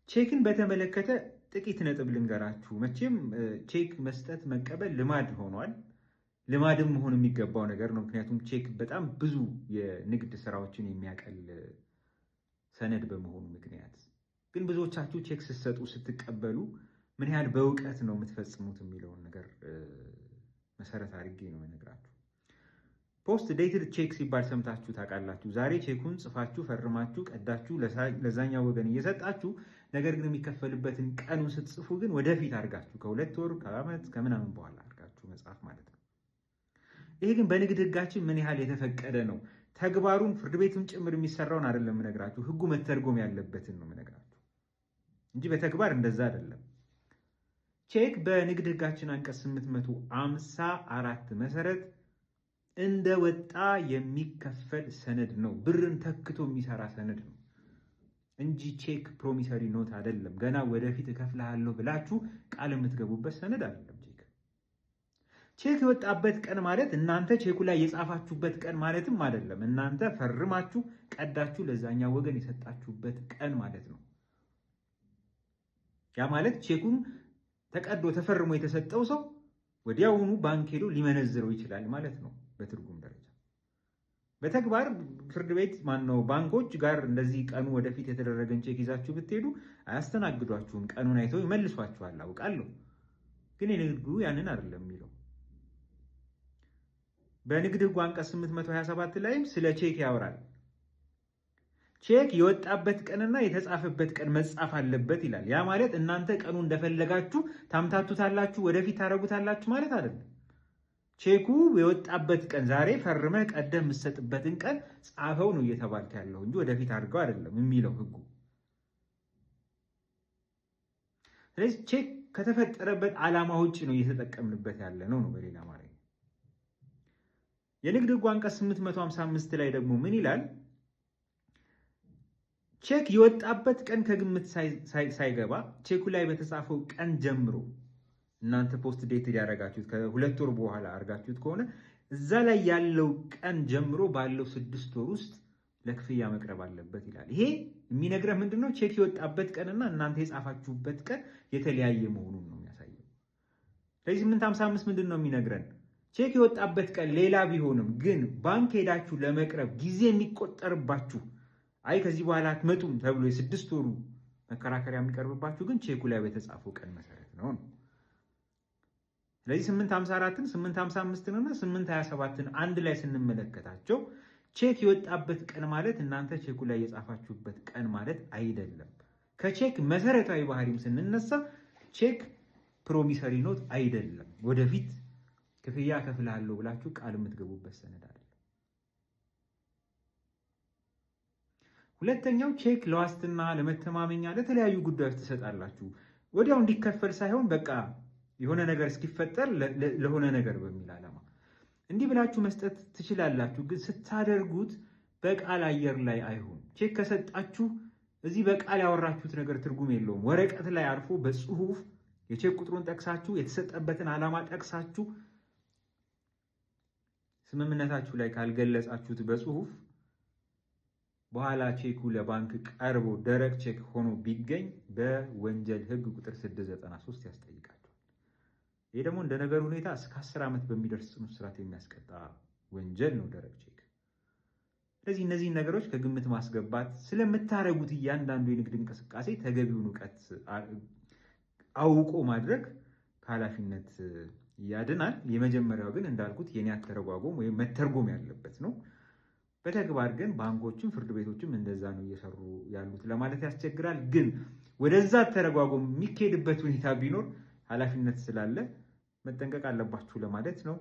ቼክን በተመለከተ ጥቂት ነጥብ ልንገራችሁ። መቼም ቼክ መስጠት መቀበል ልማድ ሆኗል። ልማድም መሆን የሚገባው ነገር ነው። ምክንያቱም ቼክ በጣም ብዙ የንግድ ስራዎችን የሚያቀል ሰነድ በመሆኑ ምክንያት። ግን ብዙዎቻችሁ ቼክ ስትሰጡ ስትቀበሉ ምን ያህል በእውቀት ነው የምትፈጽሙት የሚለውን ነገር መሰረት አድርጌ ነው የምነግራችሁ። Post dated check ሲባል ሰምታችሁ ታውቃላችሁ። ዛሬ ቼኩን ጽፋችሁ ፈርማችሁ ቀዳችሁ ለዛኛው ወገን እየሰጣችሁ፣ ነገር ግን የሚከፈልበትን ቀኑን ስትጽፉ ግን ወደፊት አድርጋችሁ ከ2 ወር፣ ከዓመት፣ ከምናምን በኋላ አድርጋችሁ መጻፍ ማለት ነው። ይሄ ግን በንግድ ሕጋችን ምን ያህል የተፈቀደ ነው? ተግባሩን ፍርድ ቤትም ጭምር የሚሰራውን አይደለም የምነግራችሁ፣ ሕጉ መተርጎም ያለበትን ነው የምነግራችሁ እንጂ በተግባር እንደዛ አይደለም። ቼክ በንግድ ሕጋችን አንቀጽ 854 መሰረት እንደ ወጣ የሚከፈል ሰነድ ነው። ብርን ተክቶ የሚሰራ ሰነድ ነው እንጂ ቼክ promissory note አይደለም። ገና ወደፊት እከፍልሃለሁ ብላችሁ ቃል የምትገቡበት ሰነድ አይደለም። ቼክ ቼክ የወጣበት ቀን ማለት እናንተ ቼኩ ላይ የጻፋችሁበት ቀን ማለትም አይደለም። እናንተ ፈርማችሁ ቀዳችሁ ለዛኛው ወገን የሰጣችሁበት ቀን ማለት ነው። ያ ማለት ቼኩን ተቀዶ ተፈርሞ የተሰጠው ሰው ወዲያውኑ ባንክ ሄዶ ሊመነዝረው ይችላል ማለት ነው። በትርጉም ደረጃ በተግባር ፍርድ ቤት ማነው ባንኮች ጋር እንደዚህ ቀኑ ወደፊት የተደረገን ቼክ ይዛችሁ ብትሄዱ አያስተናግዷችሁም። ቀኑን አይተው ይመልሷችኋል፣ አውቃለሁ። ግን የንግድ ሕጉ ያንን አይደለም የሚለው። በንግድ ሕጉ አንቀጽ 827 ላይም ስለ ቼክ ያወራል። ቼክ የወጣበት ቀንና የተጻፈበት ቀን መጻፍ አለበት ይላል። ያ ማለት እናንተ ቀኑ እንደፈለጋችሁ ታምታቱታላችሁ፣ ወደፊት ታደርጉታላችሁ ማለት አይደለም። ቼኩ የወጣበት ቀን ዛሬ ፈርመህ ቀደህ የምትሰጥበትን ቀን ጻፈው ነው እየተባልክ ያለው እንጂ ወደፊት አድርገው አይደለም የሚለው ሕጉ። ስለዚህ ቼክ ከተፈጠረበት ዓላማ ውጭ ነው እየተጠቀምንበት ያለ ነው ነው በሌላ ማለት። የንግድ ሕጉ አንቀጽ 855 ላይ ደግሞ ምን ይላል? ቼክ የወጣበት ቀን ከግምት ሳይገባ ቼኩ ላይ በተጻፈው ቀን ጀምሮ እናንተ post dated ያደረጋችሁት ከ2 ወር በኋላ አድርጋችሁት ከሆነ እዛ ላይ ያለው ቀን ጀምሮ ባለው 6 ወር ውስጥ ለክፍያ መቅረብ አለበት ይላል። ይሄ የሚነግረህ ምንድን ነው? ቼክ የወጣበት ቀንና እናንተ የጻፋችሁበት ቀን የተለያየ መሆኑን ነው የሚያሳየው። ስለዚህ 855 ምንድን ነው የሚነግረን? ቼክ የወጣበት ቀን ሌላ ቢሆንም ግን ባንክ ሄዳችሁ ለመቅረብ ጊዜ የሚቆጠርባችሁ፣ አይ ከዚህ በኋላ አትመጡም ተብሎ የ6 ወሩ መከራከሪያ የሚቀርብባችሁ ግን ቼኩ ላይ በተጻፈው ቀን መሰረት ነው። ስለዚህ 854ን፣ 855ን እና 827ን አንድ ላይ ስንመለከታቸው ቼክ የወጣበት ቀን ማለት እናንተ ቼኩ ላይ የጻፋችሁበት ቀን ማለት አይደለም። ከቼክ መሰረታዊ ባህሪም ስንነሳ ቼክ promissory note አይደለም። ወደፊት ክፍያ እከፍልሃለሁ ብላችሁ ቃል የምትገቡበት ሰነድ አይደለም። ሁለተኛው ቼክ ለዋስትና፣ ለመተማመኛ፣ ለተለያዩ ጉዳዮች ትሰጣላችሁ። ወዲያው እንዲከፈል ሳይሆን በቃ የሆነ ነገር እስኪፈጠር ለሆነ ነገር በሚል ዓላማ እንዲህ ብላችሁ መስጠት ትችላላችሁ። ግን ስታደርጉት በቃል አየር ላይ አይሁን። ቼክ ከሰጣችሁ እዚህ በቃል ያወራችሁት ነገር ትርጉም የለውም። ወረቀት ላይ አርፎ በጽሁፍ የቼክ ቁጥሩን ጠቅሳችሁ፣ የተሰጠበትን ዓላማ ጠቅሳችሁ ስምምነታችሁ ላይ ካልገለጻችሁት በጽሁፍ በኋላ ቼኩ ለባንክ ቀርቦ ደረቅ ቼክ ሆኖ ቢገኝ በወንጀል ሕግ ቁጥር 693 ያስጠይቃቸዋል። ይህ ደግሞ እንደ ነገሩ ሁኔታ እስከ 10 ዓመት በሚደርስ ጽኑ እስራት የሚያስቀጣ ወንጀል ነው ደረቅ ቼክ። ስለዚህ እነዚህን ነገሮች ከግምት ማስገባት፣ ስለምታደርጉት እያንዳንዱ የንግድ እንቅስቃሴ ተገቢውን እውቀት አውቆ ማድረግ ከኃላፊነት ያድናል። የመጀመሪያው ግን እንዳልኩት የኔ አተረጓጎም ወይም መተርጎም ያለበት ነው። በተግባር ግን ባንኮችም ፍርድ ቤቶችም እንደዛ ነው እየሰሩ ያሉት ለማለት ያስቸግራል። ግን ወደዛ አተረጓጎም የሚካሄድበት ሁኔታ ቢኖር ኃላፊነት ስላለ መጠንቀቅ አለባችሁ ለማለት ነው።